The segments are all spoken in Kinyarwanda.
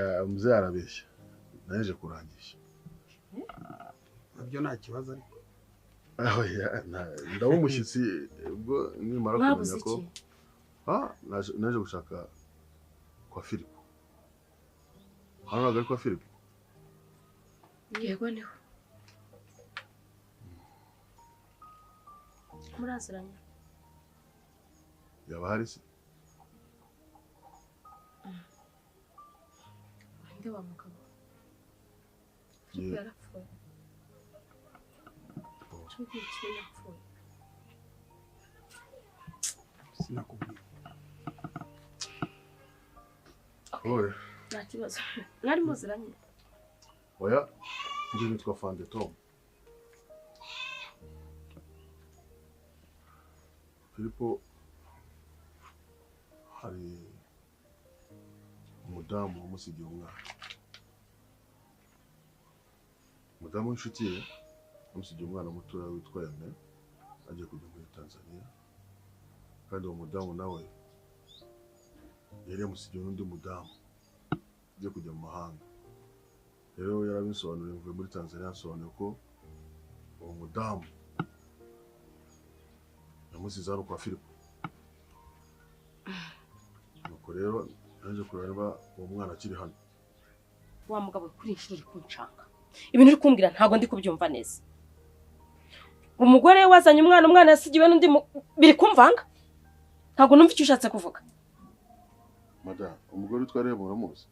Oya mzee arabeshya. Naje kurangisha. Nabyo nta kibazo ariko. Oya ndaba umushyitsi ubwo nimara kumenya ko naje gushaka kwa Filipo. Hano ntabwo ari kwa Filipo? Yego niho. Muraziranye? Yaba hari se? Nde wa mugabo? Filipo yarapfuye. Filipo yarapfuye. Sinakubwiye. Oya. Nta kibazo. Mwari muziranye? Oya, njye nitwa Fande Tom. Filipo hari umudamu wamusigiye umwana. Umudamu w'inshuti ye wamusigiye umwana mutoya witwa Aime, agiye kujya muri Tanzania. Kandi uwo mudamu nawe yari yamusigiye n'undi mudamu ugiye kujya mu mahanga. Rero yarabisobanuriye mvuye muri Tanzania, asobanuye ko uwo mudamu yamusize hano kwa Filipo. Nuko rero naje kureba niba uwo mwana akiri hano. Wa mugabo kuri inshuro uri kunshaka. Ibintu uri kumbwira ntago ndi kubyumva neza. Umugore wazanye umwana, umwana yasigiwe n'undi biri kumvanga. Ntago numva icyo ushatse kuvuga. Madam, umugore witwa Rehema uramuzi?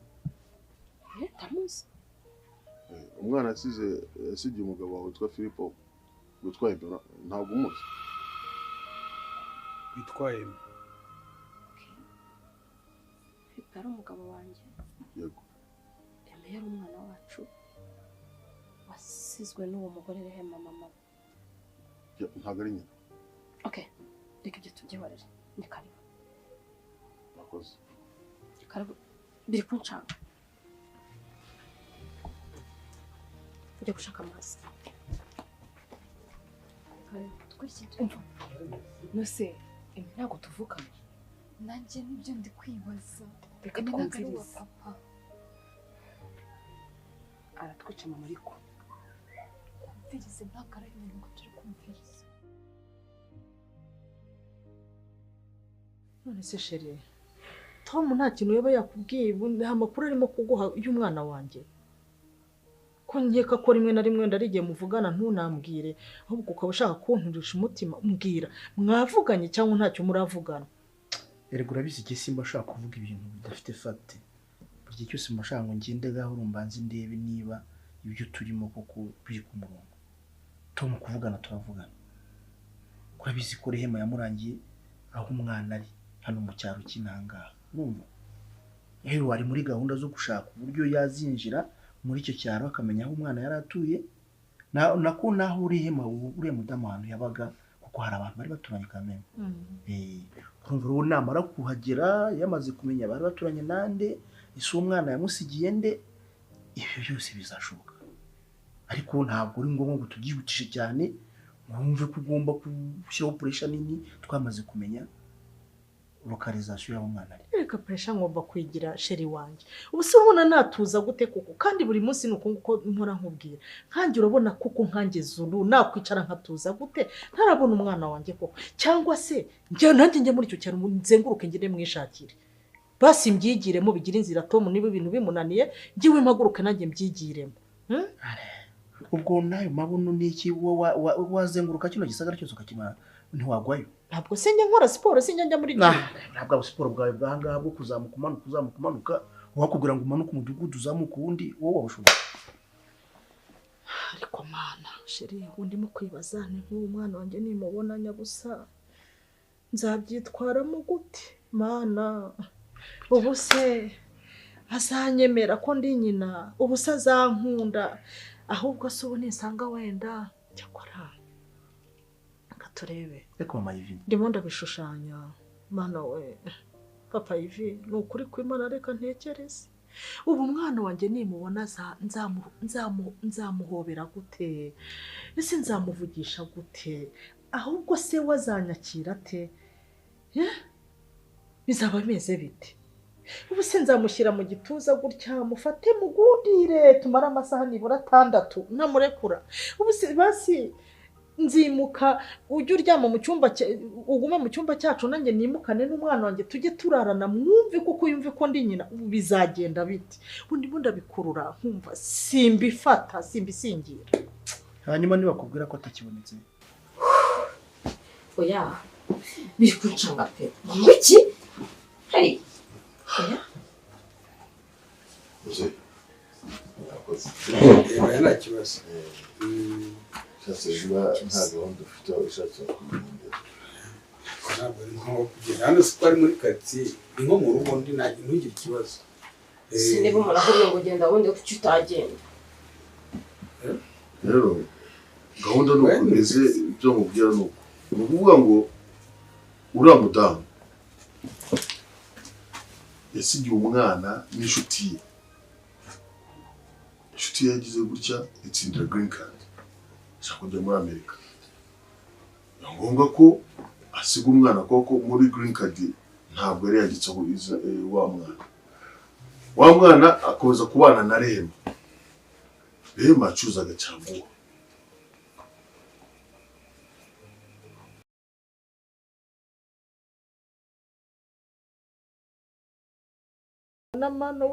Ndamuzi. Umwana yasigiye umugabo wawe witwa Filipo witwa Aime, ntabwo umuzi? Witwa Aime. Filipo yari umugabo wanjye. Yego. Aime yari umwana wacu wasizwe n'uwo mugore Rehema mama. Ntabwo ari nyina. Okay, reka ibyo tubyihorere. Ni karibu. Murakoze. Karibu. Biri kunshanga. Ujya gushaka amazi. Umva. Nose, Aime ntabwo tuvukana. Nanjye nibyo ndi kwibaza. Reka twumvirize. Aratwica mama ariko. Kumvirize ntabwo ari ibintu ngo turi kumviriza. None se chérie, Tom nta kintu yaba yakubwiye, amakuru arimo kuguha y'umwana wanjye. Ko nkeka ko rimwe na rimwe ndarigiye muvugana ntunambwire, ahubwo ukaba ushaka kunturisha umutima, mbwira mwavuganye cyangwa ntacyo muravugana. Erega urabizi igihe simba ashaka kuvuga ibintu bidafite fate. Buri gihe cyose mba nshaka ngo ngende gahoro mbanze ndebe niba ibyo turimo koko biri ku murongo. Tom kuvugana turavugana. Urabizi ko Rehema yamurangiye aho umwana ari hano mu cyaro cy'Intangaha. Urumva? Rero wari muri gahunda zo gushaka uburyo yazinjira muri icyo cyaro akamenya aho umwana yari atuye, nako naho Rehema uriya mudamu ahantu yabaga, kuko hari abantu bari baturanye kameme. Urumva uwo namara kuhagera yamaze kumenya bari baturanye nande, ese uwo mwana yamusigiye nde, ibyo byose bizashoboka. Ariko ntabwo uri ngombwa ngo tubyihutishe cyane wumve ko ugomba gushyiraho pressure nini twamaze kumenya localisation y'aho umwana ari. Reka pressure ngomba kwigira chérie wanjye. Ubu se ubona natuza gute koko? Kandi buri munsi nuko nguko mpora nkubwira. Nkanjye urabona koko nkanjye Zulu nakwicara nkatuza gute ntarabona umwana wanjye koko? Cyangwa se njye nanjye njye muri icyo cyaro nzenguruke ngende mwishakire. Basi mbyigiremo bigira inzira Tom niba ibintu bimunaniye ngiwe mpaguruke nanjye mbyigiremo. Ubwo nayo mabuno niki wazenguruka kino gisagara cyose ukakimara ntiwagwayo. Ntabwo sinjya nkora siporo, sinjya njya muri gym. Ntabwo abo siporo bwawe bwangaha bwo kuzamuka umanuka uzamuka umanuka, wakubwira ngo umanuke umudugudu uzamuka uwundi wowe wabushoboye. Ariko mana chérie, ubu ndimo kwibaza ni nk'uwo mwana wanjye nimubona nyabusa nzabyitwaramo gute? Mana, ubu se azanyemera ko ndi nyina, ubu se azankunda? Ahubwo se ubu nisanga wenda cyakora turebe. Reka mama Ivy. Ndimo ndabishushanya. Mana we. Papa Ivy, ni ukuri kw'Imana reka ntekereze. Ubu umwana wanjye nimubona nzamuhobera gute? Ese nzamuvugisha gute? Ahubwo se wazanyakira ate? Bizaba bimeze bite? Ubu se nzamushyira mu gituza gutya mufate mugundire tumare amasaha nibura 6 ntamurekura. Ubu se basi nzimuka ujye uryama mu cyumba, ugume mu cyumba cyacu nanjye nimukane n'umwana wanjye tujye turarana mwumve kuko yumve ko ndi nyina. Ubu bizagenda bite? Ubundi ndabikurura nkumva simbifata simbisingira. Hanyuma nibakubwira ko atakibonetse. Oya biri kuncanga pe. Iki? Hey. Oya. Uze. Yakoze. Oya nta kibazo. Ushatse niba nta gahunda ufite ushatse kumenyera. Ntabwo ari nko kugenda hano, si ko ari muri karitsiye, ni nko mu rugo ndi ntugire ikibazo. Si niba umuntu akubwiye ngo genda wundi kuki utagenda? Rero gahunda ni uko imeze, ibyo mubwira ni uko. Ni ukuvuga ngo uriya mudamu yasigiye umwana n'inshuti ye. Inshuti ye yagize gutya itsindira green card. Ashaka kujya muri Amerika. Ni ngombwa ko asiga umwana kuko muri green card ntabwo yari yanditseho wa mwana. Wa mwana akomeza kubana na Rehema. Rehema acuruzaga caguwa. N'amano.